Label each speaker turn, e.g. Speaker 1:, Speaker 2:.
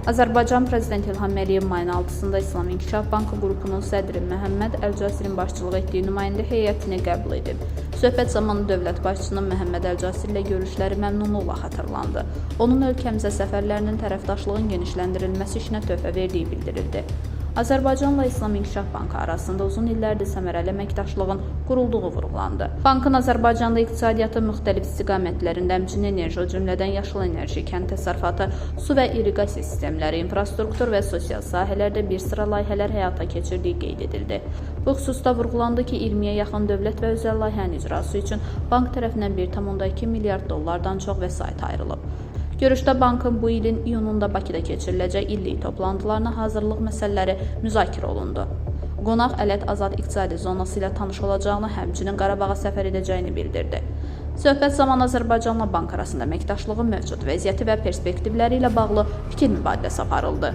Speaker 1: Azərbaycan Prezidenti İlham Əliyev mayın 6-sında İslam İnkişaf Bankı qrupunun sədri Məhəmməd Əl-Casirin başçılıq etdiyi nümayəndə heyətini qəbul edib. Söhbət zamanı dövlət başçısının Məhəmməd Əl-Casir ilə görüşləri məmnunluqla xatırlandı. Onun ölkəmizə səfərlərinin tərəfdaşlığın genişləndirilməsi işinə töhfə verdiyi bildirildi. Azərbaycanla İslam İnkişaf Bankı arasında uzun illərdir səmərəli əməkdaşlığın qurulduğu vurğulandı. Bankın Azərbaycanda iqtisadiyyatın müxtəlif istiqamətlərində, həmçinin enerji, o cümlədən yaşıl enerji, kənd təsərrüfatı, su və irriqasiya sistemləri, infrastruktur və sosial sahələrdə bir sıra layihələr həyata keçirdiyi qeyd edildi. Bu xüsusda vurğulandı ki, 20-yə yaxın dövlət və özəl layihənin icrası üçün bank tərəfindən 1,2 milyard dollardan çox vəsait ayrılıb. Görüşdə bankın bu ilin iyununda Bakıda keçiriləcək illik toplantılarına hazırlıq məsələləri müzakirə olundu. Qonaq Ələt Azad İqtisadi Zonası ilə tanış olacağını, həmçinin Qarabağa səfər edəcəyini bildirdi. Söhbət zamanı Azərbaycanla bank arasında əməkdaşlığın mövcud vəziyyəti və perspektivləri ilə bağlı fikir mübadiləsi aparıldı.